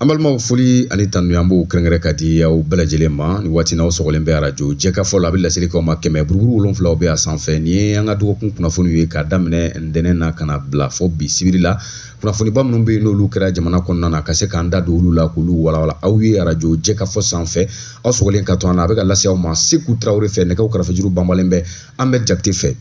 An balimaw, foli ani tanu, an b'o kɛrɛnkɛrɛn ka di aw bɛɛ lajɛlen ma ni waati n'aw sɔgɔlen bɛ arajo Jɛkafɔ la. A bɛ laseli k'aw ma 100.7 bɛ a sanfɛ. Nin ye an ka dɔgɔkun kunnafoniw ye k'a daminɛ ntɛnɛn na ka na bila fɔ bi sibiri la. Kunnafoniba minnu bɛ yen, n'olu kɛra jamana kɔnɔna na, ka se k'an da don olu la k'olu walawala aw ye arajo Jɛkafɔ sanfɛ. Aw sɔgɔlen ka to an na, a bɛ ka lase aw ma Seku Tarawele fɛ. Nɛgɛw kɛrɛfɛjuru banbalen bɛ Ahmed Jakite fɛ.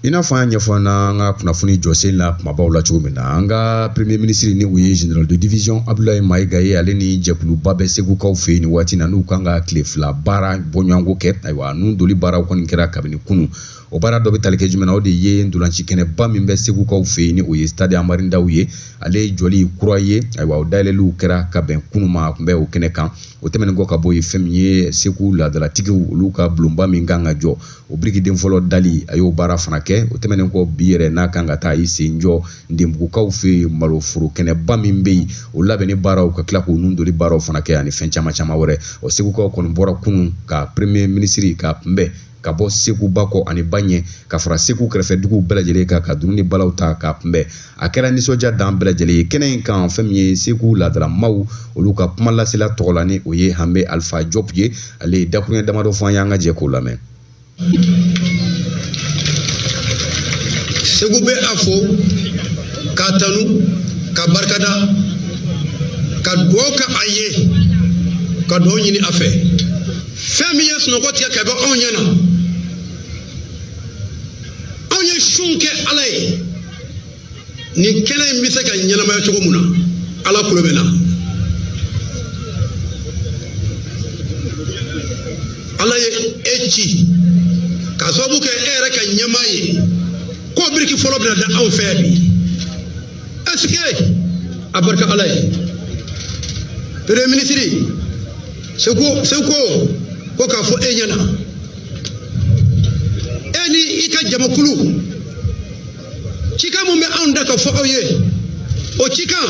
I n'a fɔ an y'a ɲɛfɔ an ka kunnafoni jɔsen la kumabaw la cogo min na, an ka premier ministre, ni o ye général de division Abdoulaye Maïga ye, ale ni jɛkuluba bɛ Segukaw fɛ yen nin waati na, n'u kan ka tile 2 baara bɔɲɔgɔnko kɛ. Ayiwa, nun doli baaraw kɔni kɛra kabini kunun. O baara dɔ bɛ tali kɛ jumɛn na? O de ye ntolanci kɛnɛba min bɛ Segukaw fɛ yen, ni o ye stade Amari Ndaw ye, ale jɔli kura ye. Ayiwa, o dayɛlɛliw kɛra ka bɛn kunun ma, a tun bɛ o kɛnɛ kan. O tɛmɛnen kɔ ka bɔ yen, fɛn min ye Segu laadalatigiw olu ka bulonba min kan ka jɔ, o birikiden fɔlɔ dali, a y'o baara fana kɛ. O tɛmɛnen kɔ, bi yɛrɛ n'a kan ka taa i sen jɔ Ndenbugukaw fɛ yen, maloforo kɛnɛba min bɛ yen, o labɛnni baaraw, ka tila k'o nun doli baaraw fana kɛ, ani fɛn caman caman wɛrɛ. O Segukaw kɔni bɔra kunun ka premier ministre ka kunbɛn ka bɔ Segu ba kɔ ani ba ɲɛ, ka fara Segu kɛrɛfɛ duguw bɛɛ lajɛlen kan, ka dunun ni balaw ta k'a kunbɛn. A kɛra nisɔndiya dan bɛɛ lajɛlen ye kɛnɛ in kan. Fɛn min ye Segu laadalamaw olu ka kuma lasela tɔgɔ la, ni o ye Hanbe Alpha Diop ye, ale ye dakuruɲɛ damadɔ fɔ an ye, an ka jɛ k'o lamɛn. Segu bɛ a fo k'a tanu, ka barikada, ka dugawu kɛ a ye, ka dugawu ɲini a fɛ. Fɛn min ye sunɔgɔ tigɛ ka bɔ anw ɲɛ na, anw ye sun kɛ Ala ye nin kɛnɛ in bɛ se ka ɲɛnamaya cogo mun na, Ala kulo bɛ na. Ala ye e ci k'a sababu kɛ e yɛrɛ ka ɲɛmaa ye k'o biriki fɔlɔ bɛna da anw fɛ bi. Est ce que a barika Ala ye. Premier ministre, Segu, Segu ko k'a fɔ e ɲɛna, e ni i ka jamakulu, cikan mun bɛ anw da ka fɔ aw ye, o cikan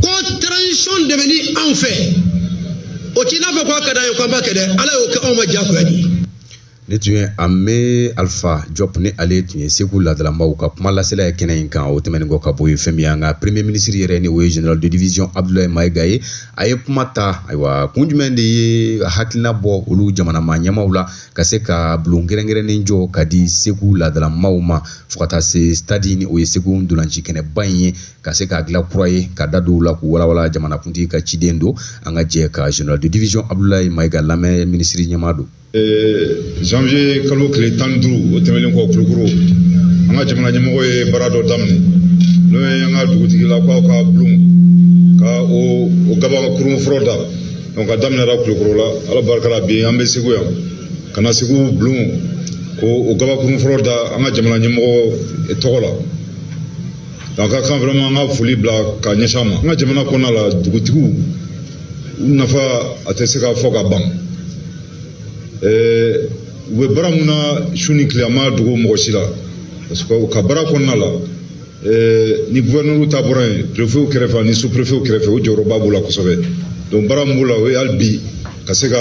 ko transition dɛmɛni anw fɛ, o t'i n'a fɔ k'a ka d'an ye k'an b'a kɛ dɛ. Ala y'o kɛ anw ma diyagoya de ye. Ne tun ye Ame Alpha Diop, ni ale tun ye Segu laadalamaw ka kuma lasela ye kɛnɛ in kan. O tɛmɛnen kɔ ka bɔ yen, fɛn min y'an ka premier ministre yɛrɛ, ni o ye général de division Abdoulaye Maïga ye, a ye kuma ta. Ayiwa, kun jumɛn de ye hakilina bɔ olu jamana maa ɲɛmaw la ka se ka bulon kɛrɛnkɛrɛnnen jɔ ka di Segu laadalamaw ma, fo ka taa se stade, ni o ye Segu ntolanci kɛnɛba in ye, ka se k'a dilan kura ye, ka da dɔw la k'u walawala? Jamanakuntigi ka ciden don. An ka jɛ ka général de division Abdoulaye Maïga lamɛn, minisiri ɲɛmaa don. Janvier kalo tile 15, o tɛmɛnen kɔ, Kulukoro, an ka jamana ɲɛmɔgɔ ye baara dɔ daminɛ, n'o ye an ka dugutigilakaw ka bulon ka o gabakurun fɔlɔ da. Donc a daminɛra Kulukoro la, Ala barika la, bi an bɛ Segu yan ka na Segu bulon ko o gabakurun fɔlɔ da an ka jamana ɲɛmɔgɔ tɔgɔ la. Donc a ka kan vraiment an ka foli bila ka ɲɛsin a ma. An ka jamana kɔnɔna la, dugutigiw u nafa a tɛ se ka fɔ ka ban. U bɛ baara mun na su ni tile, a ma dogo mɔgɔ si la, parce que u ka baara kɔnɔna la, ni gouverneur ta bɔra yen, préfet kɛrɛfɛ ani sous préfet kɛrɛfɛ, o jɔyɔrɔba b'u la kosɛbɛ. Donc baara min b'u la, o ye hali bi ka se ka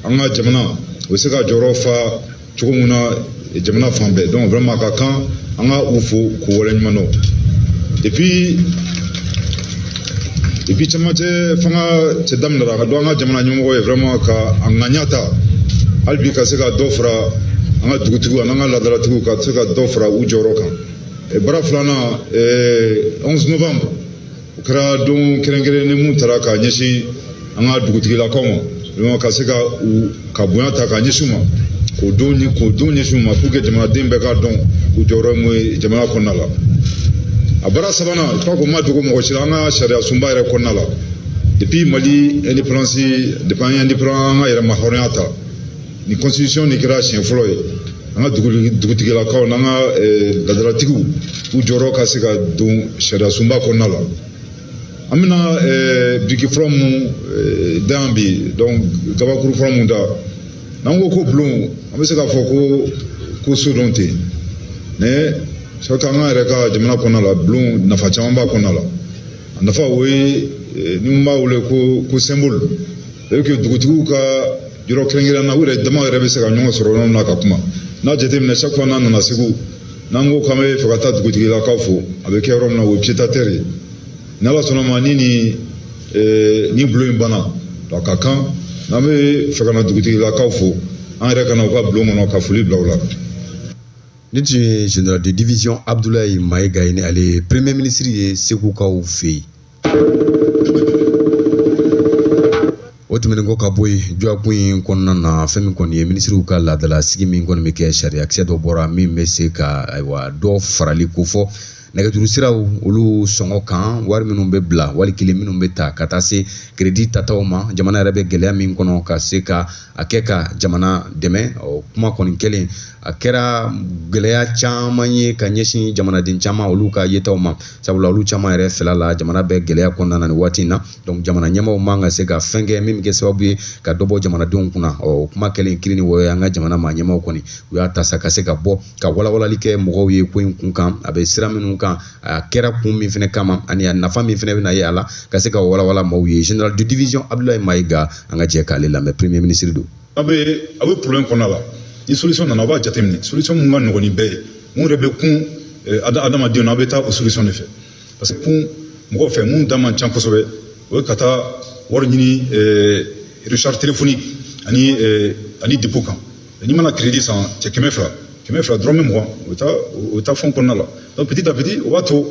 an ka jamana o bɛ se ka jɔyɔrɔ fa cogo mun na jamana fan bɛɛ. Donc vraiment a ka kan an ka u fo k'u waleɲuman dɔn. Et puis cɛmancɛ fanga cɛ daminɛra ka dɔn, an ka jamana ɲɛmɔgɔ ye vraiment ka a ŋaniya ta hali bi ka se ka dɔ fara an ka dugutigiw ani an ka laadalatigiw, ka se ka dɔ fara u jɔyɔrɔ kan. Baara filanan, 11 novembre, o kɛra don kɛrɛnkɛrɛnnen mun taara ka ɲɛsin an ka dugutigilakaw ma, vraiment ka se ka u ka bonya ta ka ɲɛsin u ma, k'o don ɲɛsin u ma pour que jamanaden bɛɛ k'a dɔn u jɔyɔrɔ ye mun ye jamana kɔnɔna la. A baara sabanan, je crois que o ma dogo mɔgɔ si la, an ka sariya sunba yɛrɛ kɔnɔna la, depuis Mali indépendance, depuis an ye indépendance, an ka yɛrɛma hɔrɔnya ta, ni constitution nin kɛra siɲɛ fɔlɔ ye an ka dugutigilakaw n'an ka laadalatigiw u jɔyɔrɔ ka se ka don sariya sunba kɔnɔna la. An bɛna biriki fɔlɔ mun da yan bi, donc gabakuru fɔlɔ mun da, n'an ko ko bulon, an bɛ se k'a fɔ ko so dɔn ten, mais c'est que an ka yɛrɛ ka jamana kɔnɔna la, bulon nafa caman b'a kɔnɔna la. A nafa, o ye ni mun b'a wele ko symbole, c'est que dugutigiw ka yɔrɔ kɛrɛnkɛrɛnnen na, u yɛrɛ dama yɛrɛ bɛ se ka ɲɔgɔn sɔrɔ yɔrɔ min na ka kuma. N'a jateminɛ, chaque fois n'a nana Segu, N'an ko k'an bɛ fɛ ka taa dugutigilakaw fo, a bɛ kɛ yɔrɔ min na, o ye pied-à-terre ye. N'Ala sɔnna ma, ni bulon in banna, a ka kan n'an bɛ fɛ ka na dugutigilakaw fo, an yɛrɛ ka na u ka bulon kɔnɔ ka foli bila u la. Ni tun ye général de division Abdoulaye Maïga ye, ni ale ye premier ministre ye Segukaw fɛ yen. O tɛmɛnen kɔ ka bɔ yen, dɔgɔkun in kɔnɔna na, fɛn min kɔni ye minisiriw ka laadala sigi min kɔni bɛ kɛ, sariyakisɛ dɔ bɔra min bɛ se ka ayiwa dɔ farali kofɔ nɛgɛjuru siraw olu sɔngɔ kan, wari minnu bɛ bila wali kelen minnu bɛ ta ka taa se crédit tataw ma, jamana yɛrɛ bɛ gɛlɛya min kɔnɔ, ka se ka a kɛ ka jamana dɛmɛ. O kuma kɔni kɛlen, a kɛra gɛlɛya caman ye ka ɲɛsin jamanaden caman olu ka yetaw ma, sabula olu caman yɛrɛ fɛla la, jamana bɛ gɛlɛya kɔnɔna na nin waati in na. Donc jamana ɲɛmaaw man ka se ka fɛn kɛ min bɛ kɛ sababu ye ka dɔ bɔ jamanadenw kunna. O kuma kɛlen kiiri ni wɔyɔ, an ka jamana maa ɲɛmaaw kɔni u y'a ta sa ka se ka bɔ ka walawalali kɛ mɔgɔw ye ko in kun kan, a bɛ sira minnu kan, a kɛra kun min fɛnɛ kama, ani a nafa min fɛnɛ bɛna ye a la, ka se ka walawala maaw ye. Général de division Abdoulaye Maïga, an ka jɛ k'ale lamɛn, premier ministre don. A bɛ problème kɔnɔna la, ni solution nana, a b'a jateminɛ solution mun ka nɔgɔn ni bɛɛ ye, mun yɛrɛ bɛ kun adamadenw na, a bɛ taa o solution de fɛ, parce que kun mɔgɔw fɛ mun da man ca kosɛbɛ, o ye ka taa wari ɲini recharge téléphonique ani dépôt kan. N'i mana crédit san cɛ 200, 200 dɔrɔmɛ 20, o bɛ taa fond kɔnɔna la. Donc petit à petit, o b'a to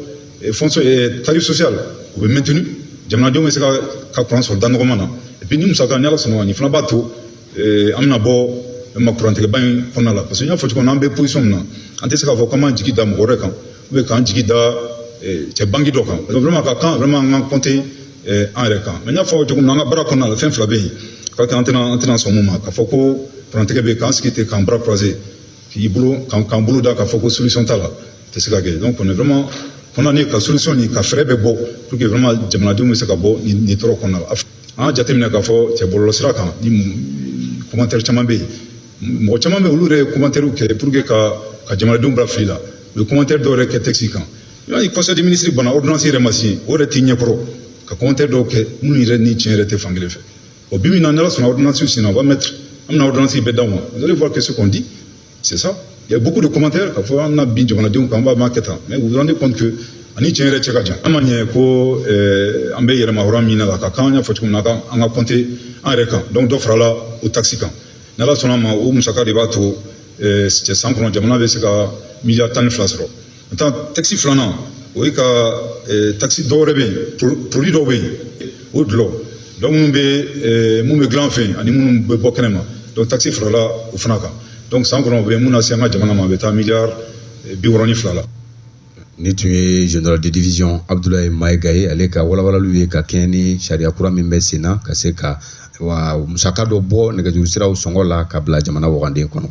fonds tarif social o bɛ maintenu, jamanadenw bɛ se ka courant sɔrɔ da nɔgɔman na. Et puis ni musaka, ni Ala sɔnna ma, nin fana b'a to an bɛna bɔ ma kurantigɛba in kɔnɔna la, parce que n y'a fɔ cogo min na, an bɛ position min na, an tɛ se k'a fɔ k'an b'an jigi da mɔgɔ wɛrɛ kan ou bien k'an jigi da cɛ banque dɔ kan. Donc vraiment, ka kan vraiment an ka compter an yɛrɛ kan. Mais n y'a fɔ cogo min na, an ka baara kɔnɔna la, fɛn fila bɛ yen k'a an tɛna sɔn mun ma, k'a fɔ ko kurantigɛ bɛ yen, k'an sigi ten k'an bras croiser, k'i bolo k'an bolo da, k'a fɔ ko solution t'a la, tɛ se ka kɛ. Donc on est vraiment condamné ka solution nin ka fɛɛrɛ bɛɛ bɔ pour que vraiment jamanadenw bɛ se ka bɔ nin tɔɔrɔ kɔnɔna la. An y'a jateminɛ k'a fɔ cɛ bɔlɔlɔsira kan ni commentaire caman bɛ yen, mɔgɔ caman bɛ yen, olu yɛrɛ ye commentaire kɛ pour que ka jamanadenw bila fili la. U ye commentaire dɔw yɛrɛ kɛ texte kan. I conseil des ministres banna, ordonnance yɛrɛ ma signé, o yɛrɛ t'i ɲɛkɔrɔ ka commentaire dɔw kɛ minnu yɛrɛ ni tiɲɛ yɛrɛ tɛ fankelen fɛ. Bon, bi min na, ni Ala sɔnna, ordonnance signé, on va mettre, an bɛna ordonnance bɛɛ d'aw ma, vous allez voir que ce qu'on dit, c'est ça. Il y a beaucoup de commentaires k'a fɔ an bɛna bin jamanadenw kan, an b'a ma kɛ tan, mais vous vous rendez compte que ani tiɲɛ yɛrɛ cɛ ka jan. An ma ɲɛ ko an bɛ yɛlɛma hɔrɔn min na, ka kan an y'a fɔ cogo min na, an ka compter an yɛrɛ kan. Donc dɔ farala o taxe kan. Ni Ala sɔnna ma, o musaka de b'a to cɛ san kɔnɔ jamana bɛ se ka miliyari 12 sɔrɔ. Maintenant, taxe filanan, o ye ka taxe dɔw wɛrɛ bɛ yen, produit dɔw bɛ yen, o dulɔ donc minnu bɛ dilan fɛ yen ani minnu bɛ bɔ kɛnɛma, donc taxe farala o fana kan. Donc san kɔnɔ, o bɛ mun lase an ka jamana ma, a bɛ taa miliyari 62 la. Ni tun ye général de division Abdoulaye Maïga ye, ale ka walawalaliw ye ka kɛɲɛ ni sariya kura min bɛ sen na ka se ka wa musaka dɔ bɔ nɛgɛjuru siraw sɔngɔ la ka bila jamana waganden kɔnɔ.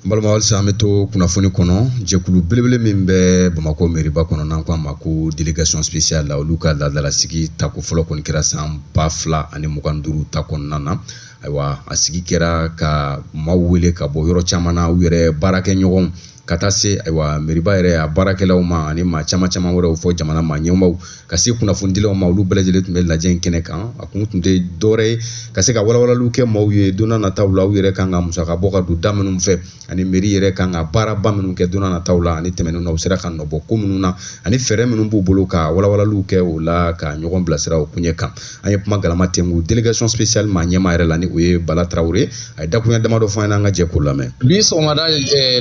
N balima, halisa an bɛ to kunnafoni kɔnɔ. Jɛkulu belebele min bɛ Bamakɔ meriba kɔnɔ, n'an ko a ma ko délégation spéciale la, olu ka laadalasigi tako fɔlɔ kɔni kɛra san 2025 ta kɔnɔna na. Ayiwa, a sigi kɛra ka maaw wele ka bɔ yɔrɔ caman na, u yɛrɛ baarakɛɲɔgɔnw, ka taa se ayiwa meriba yɛrɛ a baarakɛlaw ma, ani maa caman caman wɛrɛw fɔ jamana maa ɲɛmaaw, ka se kunnafonidilaw ma. Olu bɛɛ lajɛlen tun bɛ lajɛ in kɛnɛ kan. A kun tun tɛ dɔwɛrɛ ye ka se ka walawalaliw kɛ maaw ye don n'a nataw la, u yɛrɛ kan ka musaka bɔ ka don da minnu fɛ, ani mairie yɛrɛ kan ka baaraba minnu kɛ don n'a nataw la, ani tɛmɛnenw na u sera ka nɔbɔ ko minnu na, ani fɛɛrɛ minnu b'u bolo, ka walawalaliw kɛ o la, ka ɲɔgɔn bilasira o koɲɛ kan. An ye kuma galama tɛnku délégation spéciale maa ɲɛmaa yɛrɛ la, ni o ye Bala Tarawele. A ye dakuruɲɛ damadɔ fɔ an ɲɛna, an ka jɛ k'o lamɛn. Bi sɔgɔmada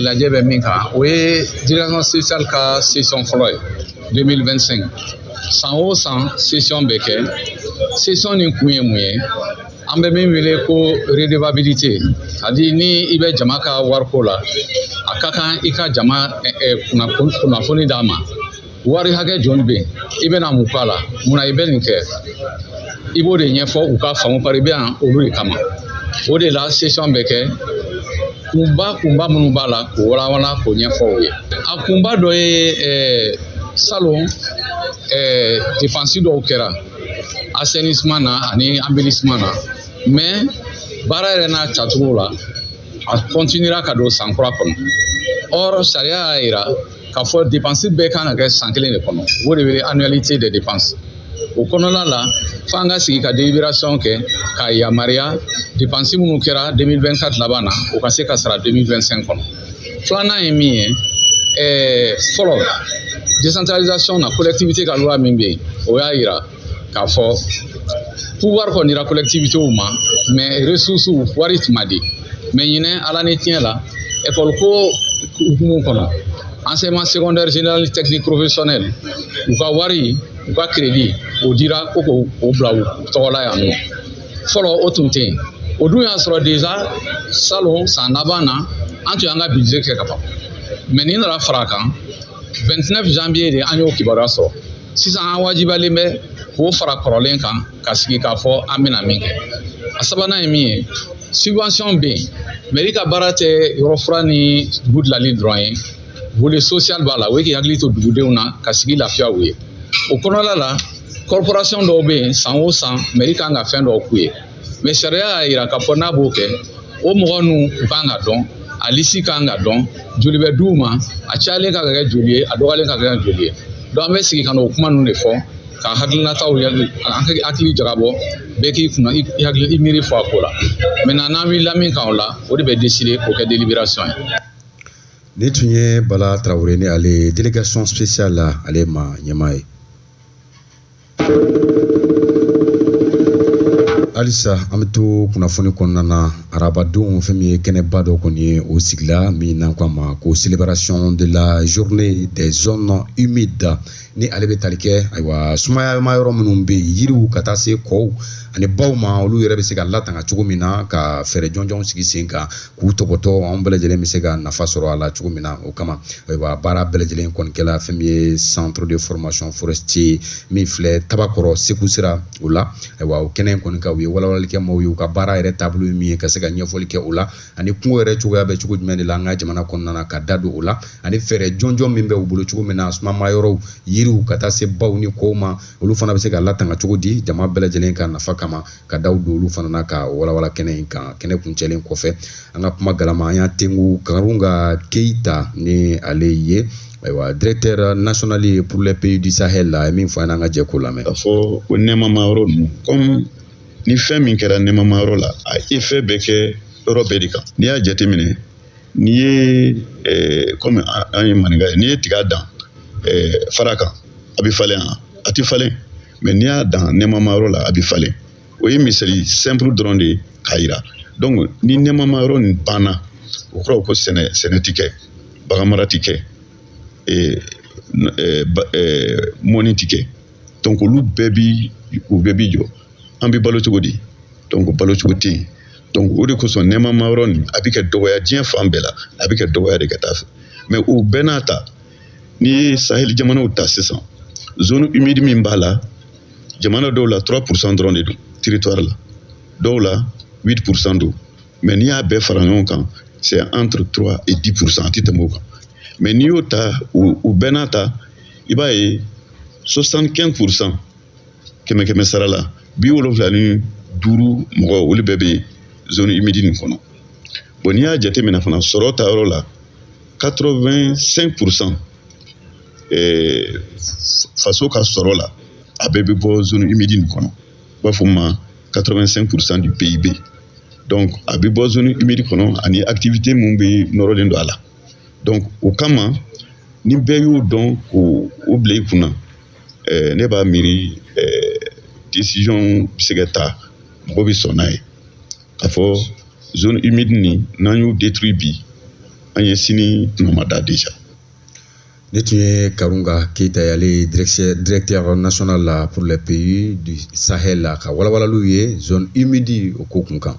lajɛ bɛ min kan, o ye délégation spéciale ka session fɔlɔ ye 2025. San o san, session bɛ kɛ. Session nin kun ye mun ye? An bɛ min wele ko redevabilité, c'est à dire ni i bɛ jama ka wariko la, a ka kan i ka jama kunnafoni d'a ma, wari hakɛ joli bɛ yen, i bɛna mun k'a la, munna i bɛ nin kɛ, i b'o de ɲɛfɔ u ka faamu, pari bɛ yan olu de kama. O de la session bɛ kɛ. Kunba minnu b'a la, k'o walawala, k'o ɲɛfɔ u ye. A kunba dɔ ye salon dépense dɔw kɛra assainissement na ani embellissement na, mais baara yɛrɛ n'a tacogo la, a continuera ka don san kura kɔnɔ. Or sariya y'a yira k'a fɔ dépense bɛɛ kan ka kɛ san kelen de kɔnɔ, o de wele annualité des dépenses. O kɔnɔna la, f'an ka sigi ka délibération kɛ k'a yamaruya dépense minnu kɛra 2024 laban na, o ka se ka sara 2025 kɔnɔ. Filanan ye min ye, fɔlɔ, décentralisation na, collectivité ka loi min bɛ yen, o y'a yira k'a fɔ pouvoir kɔni dira collectivité ma, mais ressources, wari tun ma di. Mais ɲinɛ, ala ni tiɲɛ la, école ko hukumu kɔnɔ, enseignement secondaire général, technique, professionnel, u ka wari, u ka crédit, o dira ko k'o bila u tɔgɔ la yan nɔ. Fɔlɔ, o tun tɛ yen. O dun y'a sɔrɔ déjà salon san laban na, an tun y'an ka budget kɛ ka ban. Mais nin nana fara a kan 29 janvier de, an y'o kibaruya sɔrɔ. Sisan, an wajibiyalen bɛ k'o fara kɔrɔlen kan ka sigi k'a fɔ an bɛna min kɛ. A sabanan ye min ye, subvention bɛ yen. Mairie ka baara tɛ yɔrɔ fura ni dugu dilanli dɔrɔn ye, volet social b'a la, o ye k'i hakili to dugudenw na ka sigi lafiya u ye. O kɔnɔna la, corporation dɔw bɛ yen, san o san mairie kan ka fɛn dɔw k'u ye. Mais sariya y'a yira k'a fɔ n'a b'o kɛ, o mɔgɔ ninnu, u kan ka dɔn, a liste kan ka dɔn, joli bɛ d'u ma, a cayalen kan ka kɛ joli ye, a dɔgɔyalen kan ka kɛ joli ye. Donc an bɛ sigi ka n'o kuma ninnu de fɔ ka hakilinataw, an hakili jagabɔ, bɛɛ k'i kunna, i hakili, i miiri fɔ a ko la. Maintenant, n'an wulila min kan o la, o de bɛ décider k'o kɛ délibération ye. Nin tun ye Bala Tarawele ni ale délégation spéciale la, ale ma ɲɛmaa ye. Halisa an bɛ to kunnafoni kɔnɔna na. Arabadon, fɛn min ye kɛnɛba dɔ kɔni ye, o sigila min n'an ko a ma ko célébration de la journée des zones humides, ni ale bɛ tali kɛ, ayiwa, sumayama yɔrɔ minnu bɛ yen, yiriw ka taa se kɔw ani baw ma, olu yɛrɛ bɛ se ka latanga cogo min na, ka fɛɛrɛ jɔnjɔnw sigi sen kan k'u tɔbɔtɔ, anw bɛɛ lajɛlen bɛ se ka nafa sɔrɔ a la cogo min na. O kama, ayiwa, baara bɛɛ lajɛlen kɔni kɛla fɛn min ye centre de formation forestier min filɛ Tabakɔrɔ, Segu sira o la. Ayiwa, o kɛnɛ in kɔni kan, u ye walawalali kɛ maaw ye, u ka baara yɛrɛ taabolo ye min ye, ka se ka ɲɛfɔli kɛ o la, ani kungo yɛrɛ cogoya bɛ cogo jumɛn de la an ka jamana kɔnɔna na, ka da don o la, ani fɛɛrɛ jɔnjɔn min bɛ u bolo cogo min na, sumama yɔrɔw, yiriw ka taa se baw ni kɔw ma, olu fana bɛ se ka latanga cogo di jama bɛɛ lajɛlen ka nafa kama, ka daw don olu fana na, ka walawala kɛnɛ in kan. Kɛnɛ kuncɛlen kɔfɛ, an ka kuma galama, an y'a tengu Karunga Keita ni ale ye, ayiwa, directeur national ye pour les pays du Sahel la, a ye min fɔ an ye, an ka jɛ k'o lamɛn. K'a fɔ ko nɛɛmama yɔrɔ ninnu, comme ni fɛn min kɛra nɛɛmama yɔrɔ la, a effet bɛ kɛ yɔrɔ bɛɛ de kan. N'i y'a jateminɛ, n'i ye, comme an ye maninka ye, n'i ye tiga dan fara kan, a bɛ falen, a tɛ falen. Mais n'i y'a dan nɛɛmama yɔrɔ la, a bɛ falen. O ye misali simple dɔrɔn de ye k'a yira. Donc ni nɛɛmama yɔrɔ nin banna, o kɔrɔ ko sɛnɛ ti kɛ, baganmara ti kɛ, mɔni ti kɛ. Donc olu bɛɛ bi, u bɛɛ bi jɔ. An bɛ balo cogo di? Donc balo cogo tɛ yen. Donc o de kosɔn nɛɛmama yɔrɔ nin, a bɛ kɛ dɔgɔya diɲɛ fan bɛɛ la, a bɛ kɛ dɔgɔya de ka taa fɛ. Mais o bɛɛ n'a ta, n'i ye Sahel jamanaw ta sisan, zone humide min b'a la, jamana dɔw la 3% dɔrɔn de don territoire la, dɔw la 8% don. Mais n'i y'a bɛɛ fara ɲɔgɔn kan, c'est entre 3 et 10%, a tɛ tɛmɛ o kan. Mais n'i y'o ta, o bɛɛ n'a ta, i b'a ye 75%, kɛmɛ kɛmɛ sara la, 75 mɔgɔ, olu bɛɛ bɛ zone humide nin kɔnɔ. Bon, n'i y'a jateminɛ fana, sɔrɔ ta yɔrɔ la, 85% faso ka sɔrɔ la, a bɛɛ bɛ bɔ zone humide nin kɔnɔ. U b'a fɔ ma 85% du PIB. Donc a bɛ bɔ zone humide kɔnɔ, ani activité mun bɛ nɔrɔlen don a la. Donc o kama, ni bɛɛ y'o dɔn k'o o bila i kunna, ne b'a miiri décision bɛ se ka ta, mɔgɔ bɛ sɔn n'a ye k'a fɔ zone humide nin, n'an y'o détruit bi, an ye sini tuma déjà. Ne tun ye Karunga Keita ye, ale ye directeur national la pour les pays du Sahel la, ka walawalaliw ye zone humide o ko kun kan.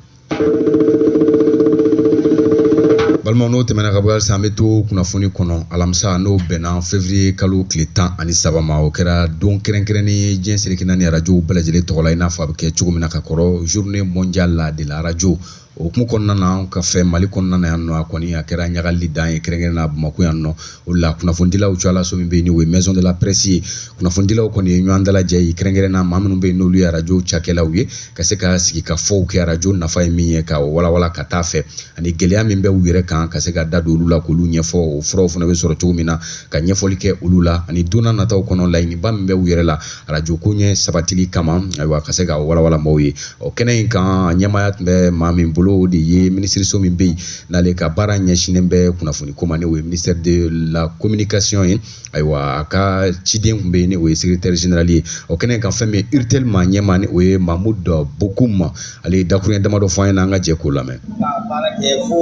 Balimaw, n'o tɛmɛna ka bɔ, halisa an bɛ to kunnafoni kɔnɔ. Alamisa, n'o bɛnna février kalo tile 13 ma, o kɛra don kɛrɛnkɛrɛnnen ye diɲɛ seleke naani arajow bɛɛ lajɛlen tɔgɔ la, i n'a fɔ a bɛ kɛ cogo min na ka kɔrɔ, journée mondiale la de la radio. O hukumu kɔnɔna na, anw ka fɛ Mali kɔnɔna na yan nɔ, a kɔni a kɛra ɲagali dan ye, kɛrɛnkɛrɛnnenya Bamakɔ yan nɔ. O la kunnafonidilaw cayala so min bɛ yen, ni o ye Maison de la Presse ye, kunnafonidilaw kɔni ye ɲɔgɔn dalajɛ ye, kɛrɛnkɛrɛnnenya maa minnu bɛ yen, n'olu ye arajo cakɛlaw ye, ka se ka sigi ka fɔw kɛ, arajo nafa ye min ye, ka walawala ka taa fɛ, ani gɛlɛya min bɛ u yɛrɛ kan, ka se ka da don olu la k'olu ɲɛfɔ, o furaw fana bɛ sɔrɔ cogo min na, ka ɲɛfɔli kɛ olu la, ani don n'a nataw kɔnɔ, laɲiniba min bɛ u yɛrɛ la arajo ko ɲɛ sabatili kama, ayiwa, ka se ka walawala maaw ye. O kɛnɛ in kan, ɲɛmaaya tun bɛ maa min bolo, o de ye minisiriso min bɛ yen, n'ale ka baara ɲɛsinnen bɛ kunnafoni ko ma, ni o ye ministère de la Communication ye. Ayiwa, a ka ciden tun bɛ yen, ni o ye secrétaire général ye. O kɛnɛ in kan, fɛn min ye URTEL maa ɲɛmaa, ni o ye Mahmoud Bokoum, ale ye dakuruɲɛ damadɔ fɔ an ɲɛna, an ka jɛ k'o lamɛn. Ka baara kɛ fo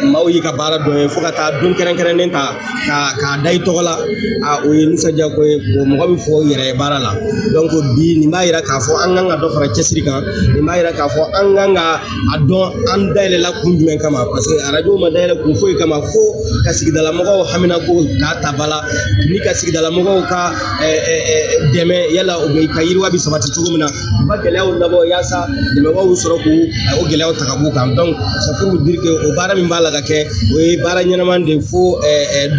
maaw y'i ka baara dɔn ye, fo ka taa don kɛrɛnkɛrɛnnen ta ka k'a da i tɔgɔ la, a o ye nisɔndiya ko ye. Bon, mɔgɔ bɛ fɔ i yɛrɛ ye baara la. Donc bi, nin b'a yira k'a fɔ an kan ka dɔ fara cɛsiri kan. Nin b'a yira k'a fɔ an kan ka a dɔn an dayɛlɛla kun jumɛn kama, parce que arajo ma dayɛlɛ kun foyi kama fo ka sigidala mɔgɔw haminako k'a ta ba la, ni ka sigidala mɔgɔw ka dɛmɛ, yala u bɛ ka yiriwa bɛ sabati cogo min na, u ka gɛlɛyaw labɔ, yaasa dɛmɛbaaw bɛ sɔrɔ k'u o gɛlɛyaw ta ka b'u kan. Donc c'est pour vous dire que o baara min b'a la ka kɛ, o ye baara ɲɛnama de ye, fo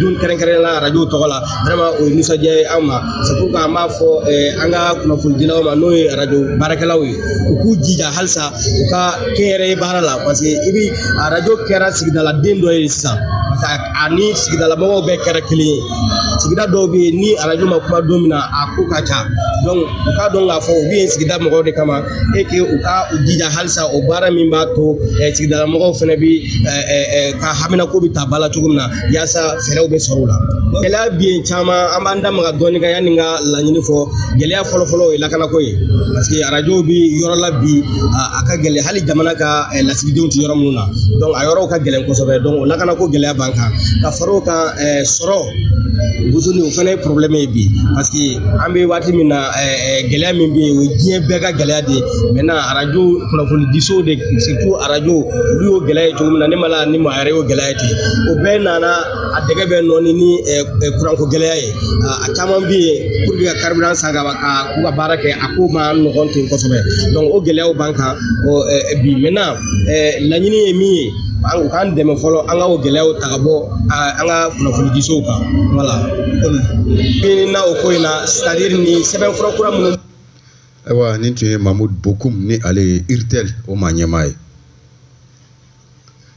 don kɛrɛnkɛrɛnnen la arajo tɔgɔ la. Vraiment, o ye nisɔndiya ye an ma. C'est pour que an b'a fɔ an ka kunnafonidilaw ma, n'o ye arajo baarakɛlaw ye, u k'u jija halisa u ka kɛnyɛrɛye baara la, parce que i bi arajo kɛra sigidala den dɔ ye sisan, parce que a ni sigidala mɔgɔw bɛɛ kɛra kelen ye. Sigida dɔw bɛ yen, ni arajo ma kuma don min na, a ko ka ca. Donc u k'a dɔn k'a fɔ u bɛ yen sigida mɔgɔw de kama, et que u ka u jija halisa o baara min b'a to sigidala mɔgɔw fana bi ka haminako bɛ ta ba la cogo min na, yaasa fɛɛrɛw bɛ sɔrɔ u la. Gɛlɛya bɛ yen caman, an b'an da maga dɔɔnin kan yanni n ka laɲini fɔ. Gɛlɛya fɔlɔfɔlɔ o ye lakanako ye, parce que arajo bɛ yɔrɔ la bi, a ka gɛlɛn, hali jamana ka lasigidenw tɛ yɔrɔ minnu na. Donc a yɔrɔw ka gɛlɛn kosɛbɛ. Donc o lakanako gɛlɛya b'an kan. Ka fara o kan, sɔrɔ wusuli, o fana ye problème ye bi, parce que an bɛ waati min na, gɛlɛya min bɛ yen, o ye diɲɛ bɛɛ ka gɛlɛya de ye. Maintenant, arajo kunnafonidisow de, surtout arajo, olu y'o gɛlɛya ye cogo min na, ne ma la ni maa yɛrɛ y'o gɛlɛya ye ten. O bɛɛ nana a dɛgɛ bɛ nɔɔni ni kuranko gɛlɛya ye. A caman bɛ yen, pour que ka carburant san ka k'u ka baara kɛ, a ko ma nɔgɔn ten kosɛbɛ. Donc o gɛlɛyaw b'an kan bi. Maintenant, laɲini ye min ye, an u k'an dɛmɛ fɔlɔ, an ka o gɛlɛyaw ta ka bɔ an ka kunnafonidisow kan. Voilà, kɔni na o ko in na, c'est à dire ni sɛbɛnfura kura minnu. Ayiwa, nin tun ye Mahmoud Bokoum, ni ale ye URTEL o maa ɲɛmaa ye.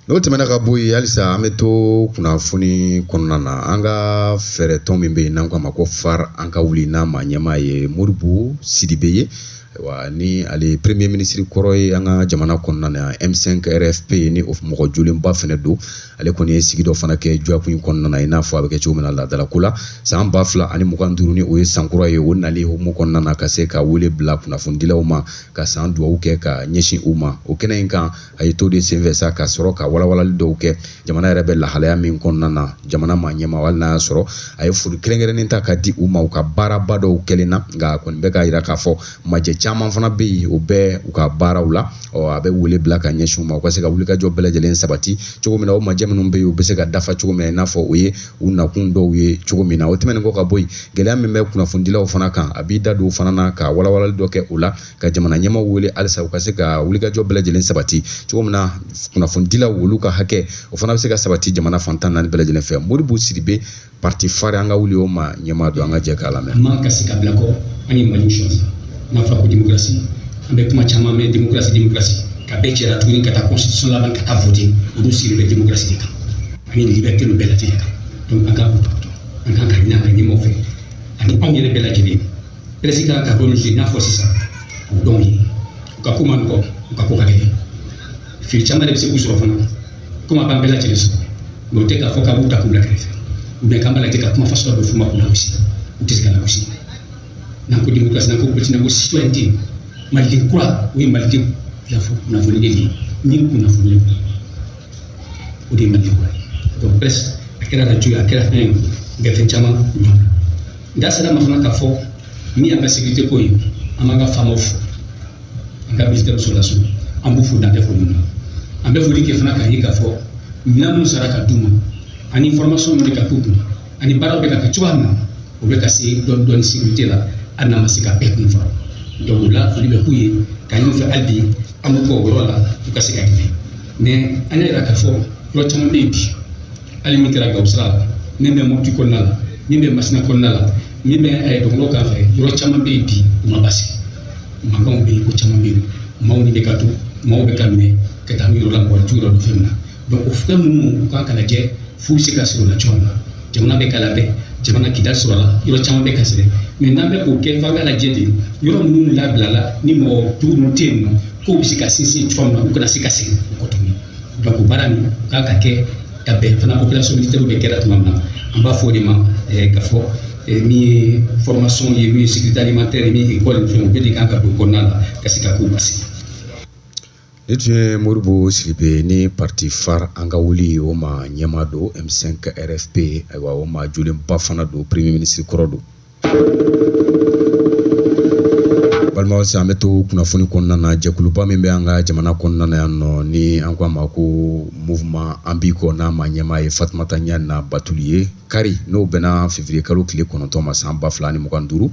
N'o tɛmɛna ka bɔ yen, halisa an bɛ to kunnafoni kɔnɔna na. An ka fɛɛrɛ tɔn min bɛ yen, n'an k'a ma ko FAR an ka wuli, n'a maa ɲɛmaa ye Modibo Sidibe ye, ayiwa, ni ale premier ministre kɔrɔ ye an ka jamana kɔnɔna na, M5 RFP, ni o mɔgɔ jolenba fɛnɛ don. Ale kɔni ye sigi dɔ fana kɛ dɔgɔkun in kɔnɔna na, i n'a fɔ a bɛ kɛ cogo min na laadalako la, san 2025, ni o ye san kura ye, o nali hukumu kɔnɔna na, ka se ka wele bila kunnafonidilaw ma, ka san dugawu kɛ ka ɲɛsin u ma. O kɛnɛ in kan, a ye to de senfɛ sa, ka sɔrɔ ka walawalali dɔw kɛ jamana yɛrɛ bɛ lahalaya min kɔnɔna na. Jamana maa ɲɛmaa, hali n'a y'a sɔrɔ a ye foli kɛrɛnkɛrɛnnen ta ka di u ma u ka baaraba dɔw kɛlen na, nka a kɔni bɛ k'a jira k'a fɔ majɛ caman fana bɛ yen, o bɛɛ u ka baaraw la. Ɔ, a bɛ wele bila ka ɲɛsin u ma, u ka se ka wulikajɔ bɛɛ lajɛlen sabati cogo min na, o majɛ minnu bɛ yen, u bɛ se ka dafa cogo min na, i n'a fɔ o ye u nakun dɔw ye cogo min na. O tɛmɛnen kɔ ka bɔ yen, gɛlɛya min bɛ kunnafonidilaw fana kan, a b'i da don o fana na, ka walawalali dɔ kɛ o la, ka jamana ɲɛmaaw wele halisa u ka se ka wulikajɔ bɛɛ lajɛlen sabati cogo min na, kunnafonidilaw olu ka hakɛ, o fana bɛ se ka sabati jamana fan 14 bɛɛ lajɛlen fɛ. Modibo Sidibe, parti FAR an ka wuli o ma ɲɛmaa don, an ka jɛ k'a lamɛn. An man kasi ka bila kɔ, an ye Mali choisi. N'a fɔra ko démocratie, an bɛ kuma caman mɛn, démocratie, démocratie, ka bɛɛ cɛla tuguni ka taa constitution laban ka taa voter. Olu sigilen bɛ démocratie de kan ani liberté bɛɛ lajɛlen kan. Donc an k'an toppatɔ, an kan ka ɲini an ka ɲɛmaaw fɛ ani anw yɛrɛ bɛɛ lajɛlen. Presse kan ka rôle jouer, n'a fɔ sisan k'o dɔn ye, u ka ko man nɔgɔ, u ka ko ka gɛlɛn, fili caman de bɛ se k'u sɔrɔ fana, komi a b'an bɛɛ lajɛlen sɔrɔ. Mais o tɛ k'a fɔ k'a b'u ta k'u bila kɛrɛfɛ, ou bien k'an b'a lajɛ ka kuma faso dɔ f'u ma k'u lagosi. U tɛ se ka lagosi. N'an ko démocratie, n'an ko politique, n'an ko citoyenneté, Maliden kura, o ye Maliden kunnafoni de ye, ni kunnafoni o de ye Maliden kura ye. Donc presse, a kɛra radio ye, a kɛra fɛn ye, u bɛ fɛn caman ɲɔ. N da sera ma fana k'a fɔ min y'an ka sécurité ko ye, an b'an ka faamaw fo, an ka militaire sɔrɔdasiw, an b'u fo dan tɛ foli min na. An bɛ foli kɛ fana k'a ye k'a fɔ minɛn minnu sara ka d'u ma, ani formation min bɛ ka k'u kun, ani baaraw bɛ ka kɛ cogoya min na, o bɛ ka se dɔɔni dɔɔni sécurité la, hali n'a ma se ka bɛɛ kun fara. Donc o la, foli bɛ k'u ye k'a ɲini u fɛ hali bi, an b'u kɔ o yɔrɔ la, u ka se ka dɛmɛ. Mais an y'a yira k'a fɔ yɔrɔ caman bɛ yen bi, hali min kɛra Gawo sira la, min bɛ Mopti kɔnɔna la, min bɛ Masina kɔnɔna la, min bɛ Dɔgɔnɔ kan fɛ, yɔrɔ caman bɛ yen bi u ma basigi. Mankanw bɛ yen, ko caman bɛ yen, maaw ni bɛ ka to, maaw bɛ ka minɛ ka taa n'u yɔrɔ la, mɔgɔ t'u yɔrɔ dɔn fɛn min na. Donc o fɛn ninnu u kan ka lajɛ f'u bɛ se ka sɔrɔ o la cogoya min na. Jamana bɛ ka labɛn, jamana Kidali sɔrɔ la, yɔrɔ caman bɛ ka sɛnɛ, mais n'an bɛ k'o kɛ f'an ka lajɛ de yɔrɔ minnu labilala ni mɔgɔ jugu ninnu tɛ yen nɔ, k'o bɛ se ka sinsin cogoya min na, u kana se ka segin o kɔ tuguni. Donc o baara nin o kan ka kɛ ka bɛn fana opération militaire bɛ kɛra tuma min na, an b'a fɔ o de ma k'a fɔ min ye formation ye, min ye sécurité alimentaire ye, min ye école ni fɛnw, o bɛɛ de kan ka don kɔnɔna la ka se ka kow basigi. Ni tun ye Modibo Sidibe ni parti phare an ka wuli o ma ɲɛma don M5 RFP, ayiwa o ma jolenba fana don, premier ministre kɔrɔ don. Balimaw, sisan an bɛ to kunnafoni kɔnɔna na. Jɛkuluba min bɛ an ka jamana kɔnɔna na yan nɔ, ni an ko a ma ko mouvement an b'i kɔ, n'a ma ɲɛmaa ye Fatumata Ɲana Batuli ye, kari n'o bɛnna février kalo tile 9 ma san 2025,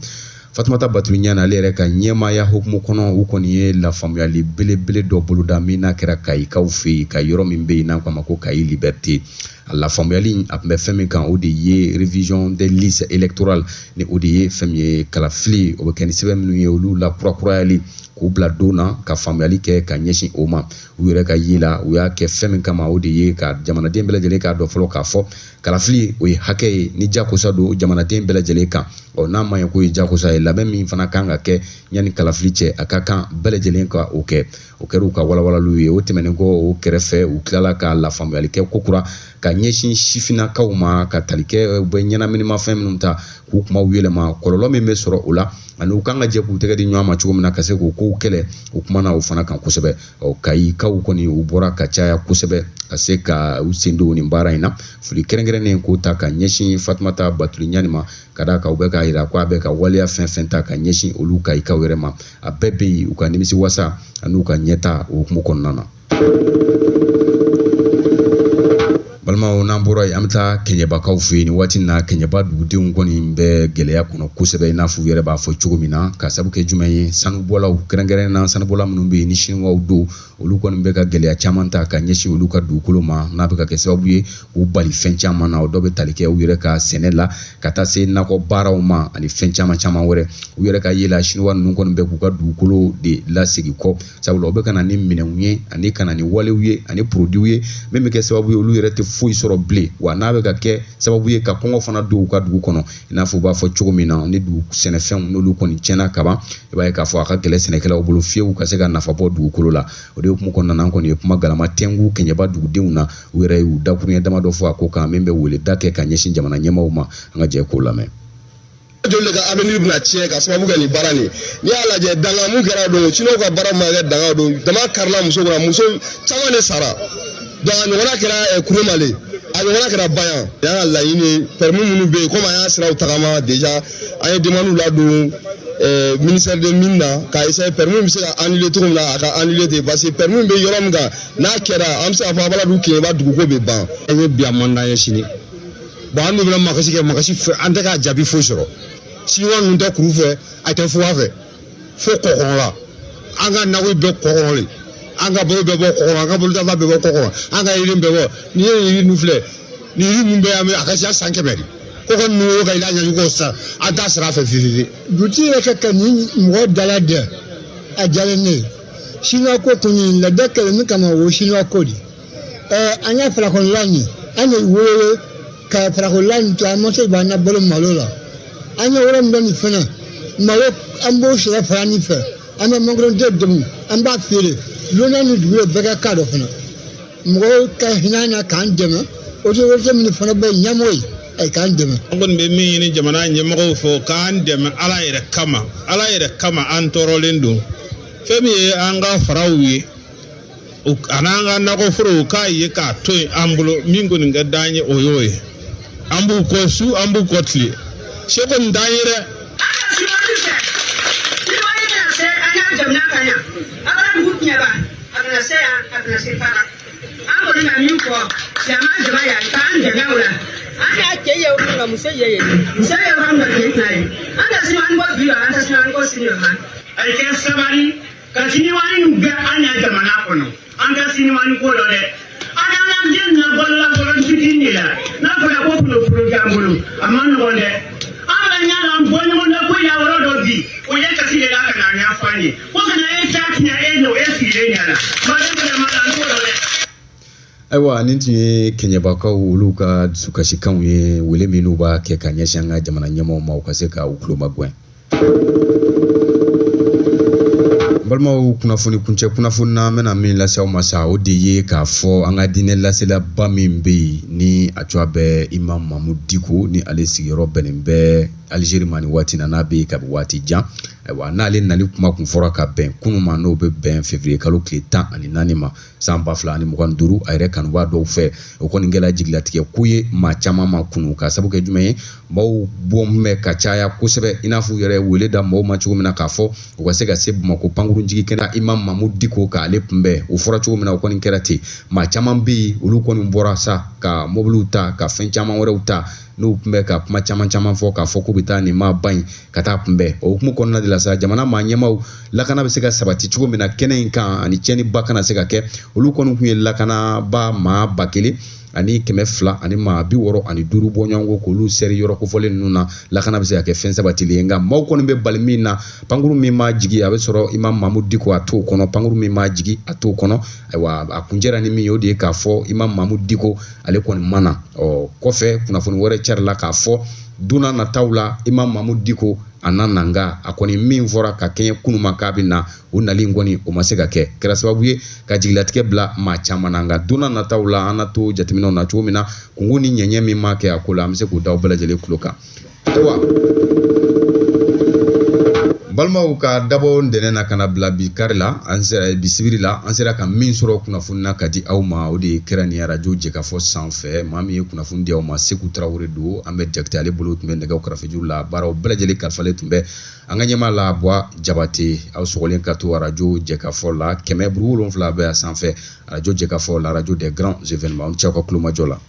Fatumata Batuli Ɲana ale yɛrɛ ka ɲɛmaaya hukumu kɔnɔ, u kɔni ye lafaamuyali belebele dɔ boloda min n'a kɛra Kayikaw fɛ yen, ka yɔrɔ min bɛ yen n'an ko a ma ko Kayi Liberté. A lafaamuyali a tun bɛ fɛn min kan, o de ye révision des listes électorales, ni o de ye fɛn min ye kalafili o bɛ kɛ ni sɛbɛn minnu ye, olu la kurakurayali k'u bila don na ka faamuyali kɛ ka ɲɛsin o ma. U yɛrɛ ka ye la, u y'a kɛ fɛn min kama, o de ye ka jamanaden bɛɛ lajɛlen k'a dɔn fɔlɔ k'a fɔ kalafili o ye hakɛ ye ni jagosa don jamanaden bɛɛ lajɛlen kan. Ɔ n'a ma ɲɛ k'o ye jagosa ye, labɛn min fana kan ka kɛ yanni kalafili cɛ, a ka kan bɛɛ lajɛlen ka o kɛ. O kɛra u ka walawalaliw ye. O tɛmɛnen kɔ o kɛrɛfɛ, u tilala ka lafaamuyali kɛ kokura ka ɲɛsin sifinnakaw ma, ka tali kɛ u bɛ ɲɛnaminimafɛn minnu ta k'u kumaw yɛlɛma, kɔlɔlɔ min bɛ sɔrɔ o la, ani u kan ka jɛ k'u tɛgɛ di ɲɔgɔn ma cogo min na ka se k'o kow kɛlɛ. O kumana o fana kan kosɛbɛ. Ɔ Kayikaw kɔni u bɔra ka caya kosɛbɛ ka se ka u sen don nin baara in na. Foli kɛrɛnkɛrɛnnen k'o ta ka ɲɛsin Fatumata Batuli Ɲani ma, ka d'a kan u bɛ k'a jira k'a bɛ ka waleya fɛn fɛn ta ka ɲɛsin olu Kayikaw yɛrɛ ma, a bɛɛ bɛ yen u ka nimisi wasa ani u ka ɲɛta o hukumu kɔnɔna na. Balimaw, n'an bɔra yen, an bɛ taa Kɛɲɛbakaw fɛ yen. Nin waati in na, Kɛɲɛba dugudenw kɔni bɛ gɛlɛya kɔnɔ kosɛbɛ, i n'a fɔ u yɛrɛ b'a fɔ cogo min na, ka sababu kɛ jumɛn ye, sanubɔlaw, kɛrɛnkɛrɛnnenya la sanubɔla minnu bɛ yen ni siniwaw don, olu kɔni bɛ ka gɛlɛya caman ta ka ɲɛsin olu ka dugukolo ma, n'a bɛ ka kɛ sababu ye k'u bali fɛn caman na. O dɔ bɛ tali kɛ u yɛrɛ ka sɛnɛ la, ka taa se nakɔ baaraw ma ani fɛn caman caman wɛrɛ. U yɛrɛ ka ye la, siniwa ninnu kɔni bɛ k'u ka dugukolo de lasegin kɔ, sabula u bɛ ka na ni minɛnw ye ani ka na ni walew ye ani produits ye min bɛ kɛ sababu ye olu yɛrɛ tɛ foyi sɔrɔ bilen, wa n'a bɛ ka kɛ sababu ye ka kɔngɔ fana don u ka dugu kɔnɔ. I n'a fɔ u b'a fɔ cogo min na, ni dugu sɛnɛfɛnw n'olu kɔni tiɲɛna kaban, i b'a ye k'a fɔ a ka gɛlɛn sɛnɛkɛlaw bolo fiyewu ka se ka nafa bɔ dugukolo la. O de hukumu kɔnɔna na, an kɔni ye kuma galama tɛnku Kɛɲɛba dugudenw na, u yɛrɛ y'u dakuruɲɛ damadɔ fɔ a ko kan min bɛ wele da kɛ ka ɲɛsin jamana ɲɛmaaw ma. An ka jɛ k'o lamɛn. Joli de ka avenir bɛna tiɲɛ ka sababu kɛ nin baara nin? N'i y'a lajɛ, danga mun kɛra don, siniwaw ka baara ma kɛ danga don, dama karila muso kunna, muso caman de sara. Donc a ɲɔgɔnna kɛra Kuremale, a ɲɔgɔnna kɛra Bayan. Y'an ka laɲini ye, permis minnu bɛ yen, komi an y'a siraw tagama déjà, an ye demande ladon ministère de mine na k'a essayer permis bɛ se ka annuler cogo min na, a ka annuler ten, parce que permis bɛ yɔrɔ min kan, n'a kɛra an bɛ se k'a fɔ Abaladugu Kɛɲɛba duguko bɛ ban. An ye bi a man d'an ye sini. Bon, an dun bɛna makasi kɛ, makasi fɛ an tɛ k'a jaabi foyi sɔrɔ. Siniwa ninnu tɛ kuru fɛ, a tɛ fuga fɛ, fo kɔkɔnɔ la. An ka nakɔ bɛɛ kɔkɔnɔ le, an ka balo bɛɛ bɔ kɔkɔnɔ, an ka bolodafa bɛɛ bɔ kɔkɔnɔ, an ka yiri bɛɛ bɔ. N'i ye yiri ninnu filɛ, nin yiri ninnu bɛɛ an bɛ a ka ca san 100 de. Ko ka ninnu ka ila ɲɛjugu ko sisan, an t'a sara a fɛ fiyewu. Dutigi yɛrɛ ka ka nin mɔgɔ dala dɛ, a diyalen ne ye. Siniwa ko kun ye laada kɛlɛ min kama, o ye siniwa ko de. An y'a farakɔnɔla nin, an de wele ka farakɔnɔla nin to, an ma se b'an na balo malo la. An ye yɔrɔ min dɔn nin fana, malo an b'o sɔrɔ fara nin fɛ, an bɛ mangoroden dɛmɛ, an b'a feere. Lona ni dugu ye bɛɛ ka k'a dɔ fana. Mɔgɔw ka hinɛ an na k'an dɛmɛ, autorité minnu fana bɛ ɲɛmɔgɔ ye, ayi k'an dɛmɛ. An kɔni bɛ min ɲini jamana ɲɛmɔgɔw fɛ, k'an dɛmɛ Ala yɛrɛ kama, Ala yɛrɛ kama, an tɔɔrɔlen don. Fɛn min ye an ka faraw ye, a n'an ka nakɔforow, k'a ye k'a to yen an bolo, min kɔni ka d'an ye o y'o ye. An b'u kɔ su, an b'u kɔ tile, se kɔni t'an ye dɛ. Jamana kan yan, Abaladugu Kɛɲɛba, a kana se yan, a kana se fara. An kɔni na min fɔ silamɛ jama yan, k'an dɛmɛ o la. An y'a cɛ ye yɔrɔ min na, muso ye yen, muso ye yɔrɔ min na, tile tɛna ye. An tɛ sini an kɔ bi la, an tɛ sini an kɔ sini ma. A ye kɛ sabali. Ka siniwani ninnu gɛn an ya jamana kɔnɔ. An tɛ siniwani ko dɔn dɛ. An y'an ka den na balola bɔlɔn fitinin de la. N'a fɔra ko kunnafoni t'an bolo, a man nɔgɔn dɛ. An bɛ ɲɛ la bɔ ɲɔgɔn na ko yawɔrɔ dɔ bi, o ye kasi de la ka na ɲɛfɔ an ye. Ko kana e ta tiɲɛ e n'o e sigilen ɲɛna. Manden fana ma la, an t'o dɔn dɛ. Ayiwa, nin tun ye kɛɲɛbakaw olu ka dusukasikanw ye, wele minnu b'a kɛ ka ɲɛsin an ka jamana ɲɛmaaw ma, u ka se ka u tulo magɛn. Balimaw, kunnafoni kuncɛ kunnafoni na, n bɛna min lase aw ma sa, o de ye k'a fɔ an ka diinɛ laselaba min bɛ yen ni a tɔgɔ bɛ Imam Mahmoud Dicko, ni ale sigiyɔrɔ bɛnnen bɛ Algérie ma nin waati na, n'a bɛ yen kabi waati jan. Ayiwa, n'ale nali kuma kun fɔra ka bɛn kunun ma, n'o bɛ bɛn février kalo tile 14 ma san 2025, a yɛrɛ kanubaa dɔw fɛ, o kɔni kɛra jigilatigɛ ko ye maa caman ma kunun, ka sababu kɛ jumɛn ye, maaw bɔ bɛ ka caya kosɛbɛ, i n'a fɔ u yɛrɛ wele da maaw ma cogo min na k'a fɔ u ka se ka se Bamakɔ pankurunjigi kɛnɛ Imam Mahmoud Dicko k'ale kunbɛn. O fɔra cogo min na, o kɔni kɛra ten. Maa caman bɛ yen, olu kɔni bɔra sa ka mobiliw ta, ka fɛn caman wɛrɛw ta, n'u tun bɛ ka kuma caman caman fɔ k'a fɔ k'u bɛ taa nin maaba in ka taa kunbɛn. O hukumu kɔnɔna de la sa, jamana maa ɲɛmaaw lakana bɛ se ka sabati cogo min na kɛnɛ in kan, ani tiɲɛniba kana se ka kɛ, olu kɔni tun ye lakanaba maa 1265 bɔ ɲɔgɔn kɔ k'olu sɛri yɔrɔ kofɔlen ninnu na. Lakana bɛ se ka kɛ fɛn sabatilen ye, nka maaw kɔni bɛ bali min na, pankuru min ma jigin a bɛ sɔrɔ Imam Mahmoud Dicko a t'o kɔnɔ, pankuru min ma jigin a t'o kɔnɔ. Ayiwa, a kuncɛra ni min ye, o de ye k'a fɔ Imam Mahmoud Dicko ale kɔni ma na. Ɔ kɔfɛ, kunnafoni wɛrɛ carila k'a fɔ don n'a nataw la Imam Mahmoud Dicko a na na, nka a kɔni min fɔra ka kɛɲɛ kunun ma k'a bɛ na, o nali in kɔni o ma se ka kɛ, kɛra sababu ye ka jigilatigɛ bila maa caman na. Nka don n'a nataw la, an na to jateminɛw na cogo min na, kungo ni ɲɛɲɛ min ma kɛ a ko la, an bɛ se k'o da aw bɛɛ lajɛlen tulo kan. Ayiwa, balimaw, ka dabɔ ntɛnɛn na ka na bila bi kari la, an sera bi sibiri la, an sera ka min sɔrɔ kunnafoni na ka di aw ma, o de ye kɛra ni arajo jɛkafɔ sanfɛ. Maa min ye kunnafoni di aw ma, Seku Tarawele don. An bɛ Jakite, ale bolo tun bɛ nɛgɛw karafejuru la. Baaraw bɛɛ lajɛlen kalifalen tun bɛ an ka ɲɛmaa la, Buwa Jabate. Aw sɔgɔlen ka to arajo jɛkafɔ la 100.7 bɛ a sanfɛ, arajo jɛkafɔ la, radio des grands événements. Aw ni ce aw ka kulomajɔ la.